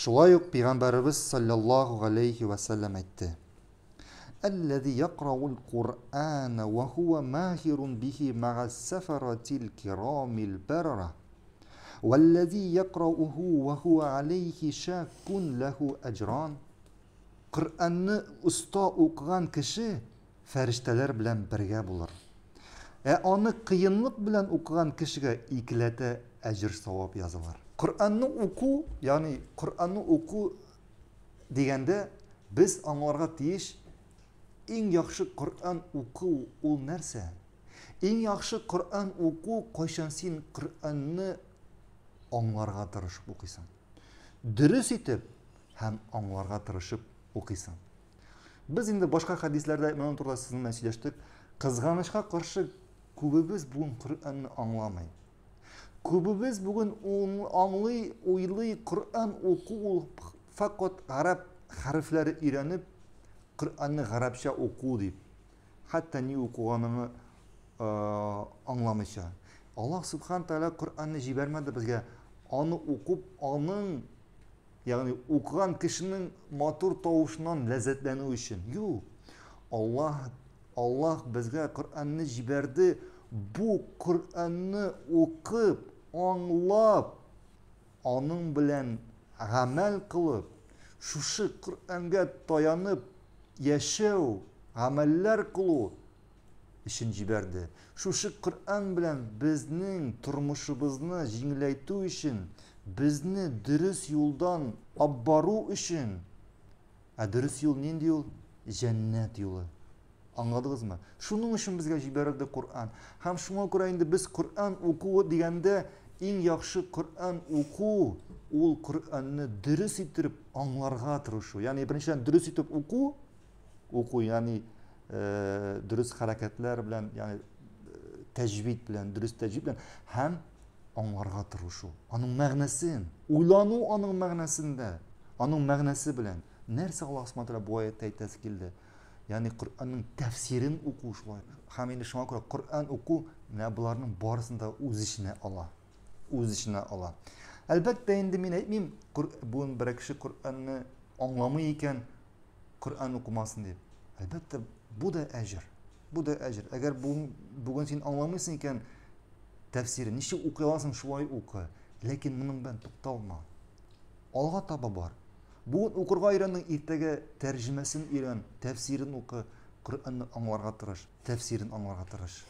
Шулай ук Пәйгамбәребез салләллаһу галәйһи вә сәлләм әйтте: Әлләзи якраул Куръана вә һуә маһирун бихи мәгас сәфәратил кирамил бәрара. Вәлләзи якрауху вә һуә алейхи шаккун ләһу әҗран. Коръәнне оста укыган кеше фәрештәләр белән бергә булыр. Ә аны кыенлык белән укыган кешегә икеләтә әҗер-савап язылыр. Коръәнне уку, ягъни Коръәнне уку дигәндә без аңларга тиеш, иң яхшы Коръән уку ул нәрсә? Иң яхшы Коръән уку кайчан син Коръәнне аңларга тырышып укыйсың. Дөрес итеп һәм аңларга тырышып укыйсың. Без инде башка хәдисләрдә моның турында сезнең белән сөйләштек. Кызганычка каршы, күбебез бүген Коръәнне аңламый. Күбебез бүген аңлый, уйлый, Коръән уку ул фәкать гарәп хәрефләре өйрәнеп, Коръәнне гарәпчә уку дип. Хәтта ни укыганыңны аңламыйча. Аллаһ Субхану Тәгалә Коръәнне җибәрмәде безгә. Аны укып, аның, ягъни укыган кешенең матур тавышыннан ләззәтләнү өчен. Юк. Аллаһ Аллаһ безгә Коръәнне җибәрде. Бу Коръәнне укып, аңлап, аның белән гамәл кылып, шушы Коръәнгә таянып яшәү, гамәлләр кылу өчен җибәрде. Шушы Коръән белән безнең тормышыбызны җиңеләйтү өчен, безне дөрес юлдан алып бару өчен. Ә дөрес юл нинди юл? Җәннәт юлы. Аңладыгызмы? Шуның өчен безгә җибәрелде Коръән. Һәм шуңа күрә инде без Коръән уку дигәндә иң яхшы Коръән уку ул Коръәнне дөрес итеп аңларга тырышу. Ягъни беренчедән дөрес итеп уку, уку, ягъни э, дөрес хәрәкәтләр белән, ягъни э, тәҗвид белән, дөрес тәҗвид белән һәм аңларга тырышу. Аның мәгънәсен, уйлану аның мәгънәсендә, аның мәгънәсе белән. Нәрсә Аллаһ Субхану тәгалә бу аятта әйтәсе килде? Ягъни Коръәннең тәфсирен уку шулай. Һәм инде шуңа күрә Коръән уку менә боларның барысын да үз эченә ала. Үз эченә ала. Әлбәттә инде мин әйтмим, бүген бер кеше Коръәнне аңламый икән, Коръән укымасын дип. Әлбәттә, бу да әҗер. Бу да әҗер. Әгәр бүген, бүген син аңламыйсың икән, тәфсирен ничек укый аласың, шулай укы. Ләкин моның белән тукталма. Алга таба бар. Бүген укырга өйрәндең, иртәгә тәрҗемәсен өйрән, тәфсирен укы, Коръәнне аңларга тырыш, тәфсирен аңларга тырыш.